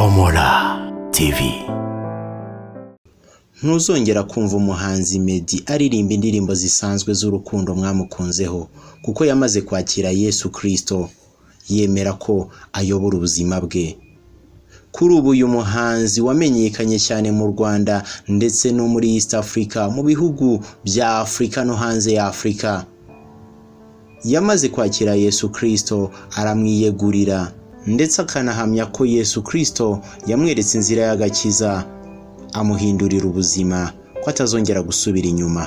Omola TV. Ntuzongera kumva umuhanzi Meddy aririmba indirimbo zisanzwe z'urukundo mwamukunzeho, kuko yamaze kwakira Yesu Kristo, yemera ko ayobora ubuzima bwe. Kuri ubu uyu muhanzi wamenyekanye cyane mu Rwanda ndetse no muri East Africa, mu bihugu bya Afurika no hanze ya Afurika, yamaze kwakira Yesu Kristo, aramwiyegurira, ndetse akanahamya ko Yesu Kristo yamweretse inzira y'agakiza, amuhindurira ubuzima, ko atazongera gusubira inyuma.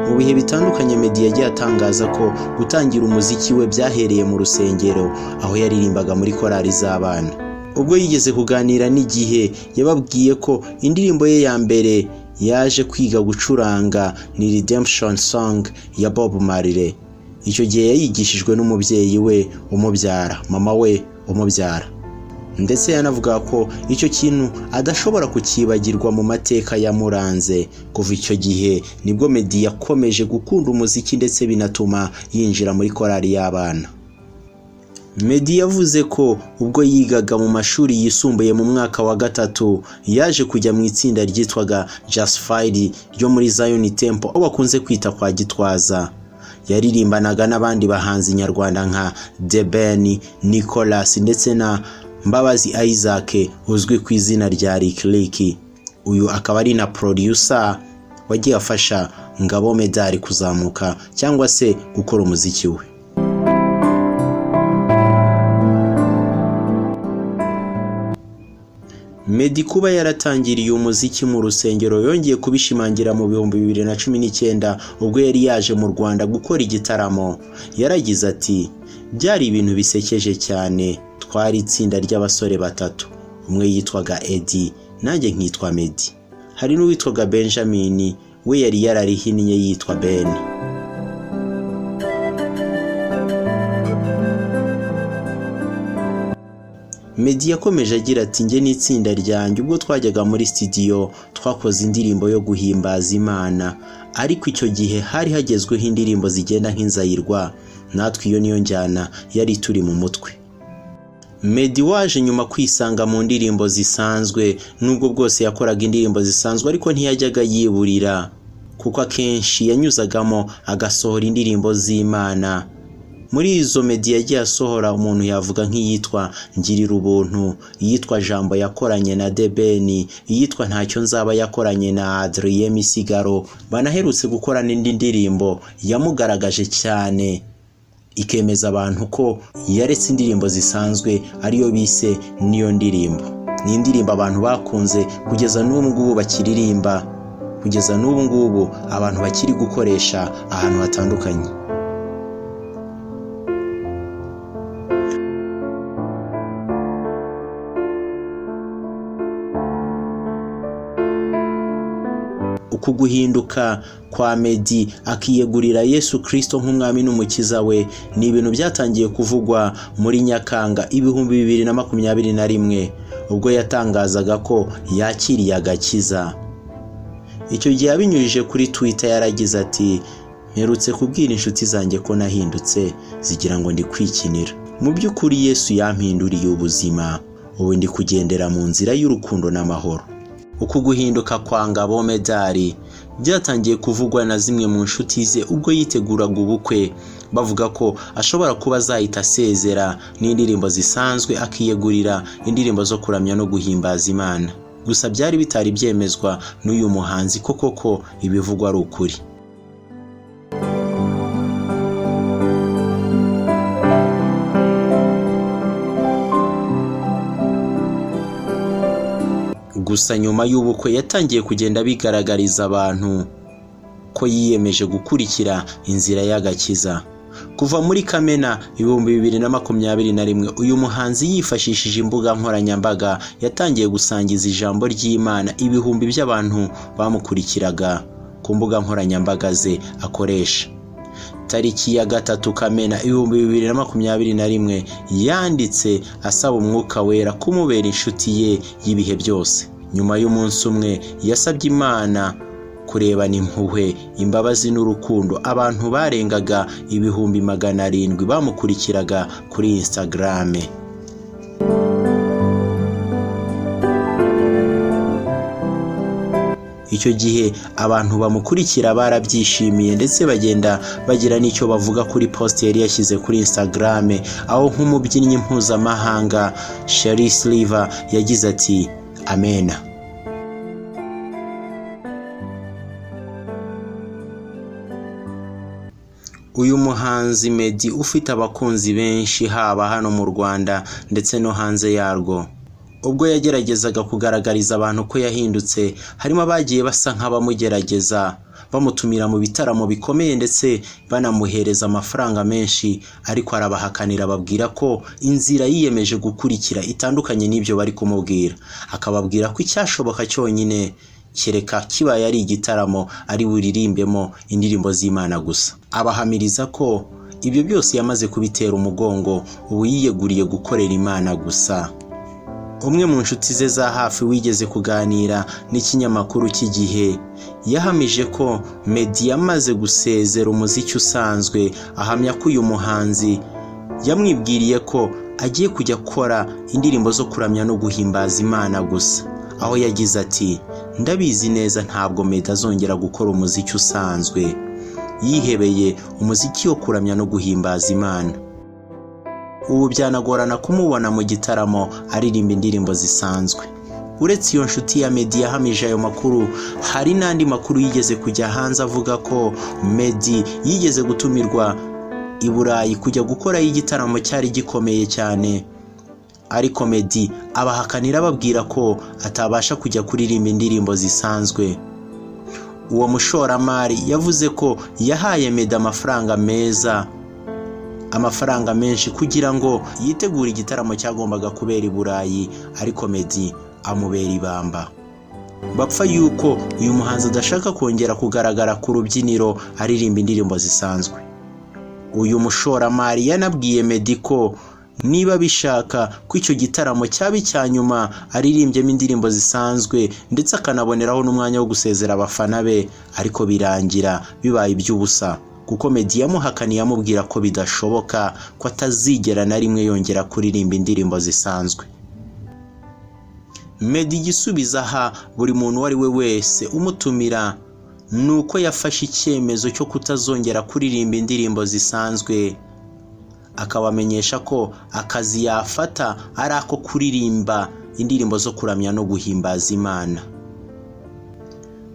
Mu bihe bitandukanye, Meddy yagiye atangaza ko gutangira umuziki we byahereye mu rusengero, aho yaririmbaga muri korali z'abana. Ubwo yigeze kuganira n'Igihe, yababwiye ko indirimbo ye ya mbere yaje kwiga gucuranga ni Redemption Song ya Bob Marley. Icyo gihe yayigishijwe n'umubyeyi we umubyara, mama we umubyara. Ndetse yanavuga ko icyo kintu adashobora kukibagirwa mu mateka yamuranze. Kuva icyo gihe nibwo Meddy yakomeje gukunda umuziki, ndetse binatuma yinjira muri korali y'abana. Meddy yavuze ko ubwo yigaga mu mashuri yisumbuye mu mwaka wa gatatu, yaje kujya mu itsinda ryitwaga Justified ryo muri Zion Temple, aho bakunze kwita kwa Gitwaza. Yaririmbanaga n'abandi bahanzi nyarwanda nka The Ben, Nicholas ndetse na Mbabazi Isaac uzwi ku izina rya Lick Lick. Uyu akaba ari na producer wagiye afasha Ngabo Medali kuzamuka cyangwa se gukora umuziki we. Meddy kuba yaratangiriye umuziki mu rusengero yongeye kubishimangira mu 2019, ubwo yari yaje mu Rwanda gukora igitaramo. Yaragize ati: "Byari ibintu bisekeje cyane. Twari itsinda ry'abasore batatu, umwe yitwaga Eddie, nanjye nkitwa Meddy, hari n'uwitwaga Benjamin, we yari yararihinnye yitwa Ben." Meddy yakomeje agira ati: "Njye n'itsinda ryanjye, ubwo twajyaga muri studio, twakoze indirimbo yo guhimbaza Imana, ariko icyo gihe hari hagezweho indirimbo zigenda nk'inzayirwa, natwe iyo niyo njyana yari turi mu mutwe." Meddy waje nyuma kwisanga mu ndirimbo zisanzwe, nubwo bwose yakoraga indirimbo zisanzwe, ariko ntiyajyaga yiburira, kuko akenshi yanyuzagamo agasohora indirimbo z'Imana. Muri izo Meddy yagiye asohora, umuntu yavuga nk'iyitwa Ngirira Ubuntu, iyitwa Jambo yakoranye na The Ben, iyitwa Ntacyo Nzaba yakoranye na Adrien Misigaro. Banaherutse gukora n'indi ndirimbo yamugaragaje cyane, ikemeza abantu ko yaretse indirimbo zisanzwe, ariyo bise Niyo Ndirimbo. Ni indirimbo abantu bakunze kugeza n'ubu ngubu bakiririmba, kugeza n'ubu ngubu abantu bakiri gukoresha ahantu hatandukanye. Uku guhinduka kwa Meddy akiyegurira Yesu Kristo nk'umwami n'umukiza we ni ibintu byatangiye kuvugwa muri Nyakanga 2021, ubwo yatangazaga ko yakiriye agakiza. Icyo gihe abinyujije kuri Twitter yaragize ati: "Mperutse kubwira inshuti zanjye ko nahindutse, zigira ngo ndi kwikinira. Mu by'ukuri Yesu yampinduriye ubuzima, ubu ndi kugendera mu nzira y'urukundo n'amahoro." Uku guhinduka kwa Ngabo Medali byatangiye kuvugwa na zimwe mu nshuti ze ubwo yiteguraga ubukwe, bavuga ko ashobora kuba azahita asezera n'indirimbo zisanzwe, akiyegurira indirimbo zo kuramya no guhimbaza Imana. Gusa byari bitari byemezwa n'uyu muhanzi ko koko ibivugwa ari ukuri. Gusa nyuma y'ubukwe yatangiye kugenda abigaragariza abantu ko yiyemeje gukurikira inzira y'agakiza. Kuva muri Kamena 2021, uyu muhanzi yifashishije imbuga nkoranyambaga yatangiye gusangiza ijambo ry'Imana ibihumbi by'abantu bamukurikiraga ku mbuga nkoranyambaga ze akoresha. Tariki ya 3 Kamena 2021, yanditse asaba Umwuka Wera kumubera inshuti ye y'ibihe byose. Nyuma y'umunsi umwe yasabye Imana kurebana impuhwe, imbabazi n'urukundo abantu barengaga 700,000 bamukurikiraga kuri Instagram. Icyo gihe abantu bamukurikira barabyishimiye ndetse bagenda bagira n'icyo bavuga kuri post yari yashyize kuri Instagram, aho nk'umubyinnyi mpuzamahanga Sherrie Silver yagize ati amena. Uyu muhanzi Meddy ufite abakunzi benshi haba hano mu Rwanda ndetse no hanze yarwo, ubwo yageragezaga kugaragariza abantu ko yahindutse, harimo abagiye basa nk'abamugerageza bamutumira mu bitaramo bikomeye ndetse banamuhereza amafaranga menshi, ariko arabahakanira ababwira ko inzira yiyemeje gukurikira itandukanye n'ibyo bari kumubwira, akababwira ko icyashoboka cyonyine kereka kibaye ari igitaramo ari buririmbemo indirimbo z'Imana gusa. Abahamiriza ko ibyo byose yamaze kubitera umugongo, ubu yiyeguriye gukorera Imana gusa. Umwe mu nshuti ze za hafi wigeze kuganira n'ikinyamakuru cy'Igihe yahamije ko Meddy yamaze gusezera umuziki usanzwe, ahamya ko uyu muhanzi yamwibwiriye ko agiye kujya akora indirimbo zo kuramya no guhimbaza Imana gusa, aho yagize ati ndabizi neza ntabwo Meddy azongera gukora umuziki usanzwe, yihebeye umuziki wo kuramya no guhimbaza Imana. Ubu byanagorana kumubona mu gitaramo aririmba indirimbo zisanzwe. Uretse iyo nshuti ya Meddy yahamije ayo makuru, hari n'andi makuru yigeze kujya hanze avuga ko Meddy yigeze gutumirwa i Burayi kujya gukorayo igitaramo cyari gikomeye cyane, ariko Meddy abahakanira ababwira ko atabasha kujya kuririmba indirimbo zisanzwe. Uwo mushoramari yavuze ko yahaye Meddy amafaranga meza, amafaranga menshi kugira ngo yitegure igitaramo cyagombaga kubera i Burayi, ariko Meddy amubera ibamba. Bapfa yuko uyu muhanzi adashaka kongera kugaragara ku rubyiniro aririmba indirimbo zisanzwe. Uyu mushoramari yanabwiye Meddy ko niba bishaka ko icyo gitaramo cyaba icya nyuma aririmbyemo indirimbo zisanzwe, ndetse akanaboneraho n'umwanya wo gusezera abafana be, ariko birangira bibaye iby'ubusa kuko Meddy yamuhakaniye amubwira ko bidashoboka ko atazigera na rimwe yongera kuririmba indirimbo zisanzwe. Meddy igisubizo aha buri muntu uwo ari we wese umutumira ni uko yafashe icyemezo cyo kutazongera kuririmba indirimbo zisanzwe, akabamenyesha ko akazi yafata ari ako kuririmba indirimbo zo kuramya no guhimbaza Imana.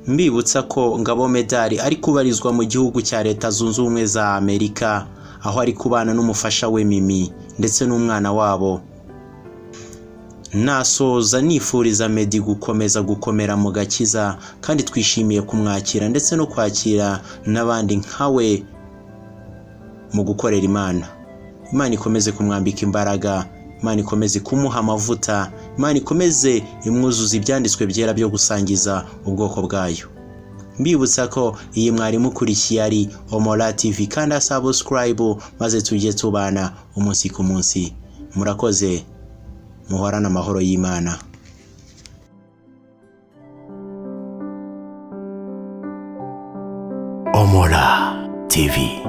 Mbibutsa ko Ngabo Medali ari kubarizwa mu gihugu cya Leta Zunze Ubumwe za Amerika, aho ari kubana n'umufasha we Mimi ndetse n'umwana wabo. Nasoza nifuriza Meddy gukomeza gukomera mu gakiza, kandi twishimiye kumwakira ndetse no kwakira n'abandi nkawe mu gukorera Imana. Imana ikomeze kumwambika imbaraga, Imana ikomeze kumuha amavuta, Imana ikomeze imwuzuza ibyanditswe byera byo gusangiza ubwoko bwayo. Mbibutsa ko iyi mwari mukurikiye ari Omola TV, kandi subscribe maze tujye tubana umunsi ku munsi. Murakoze, muhorane amahoro y'Imana. Omola TV.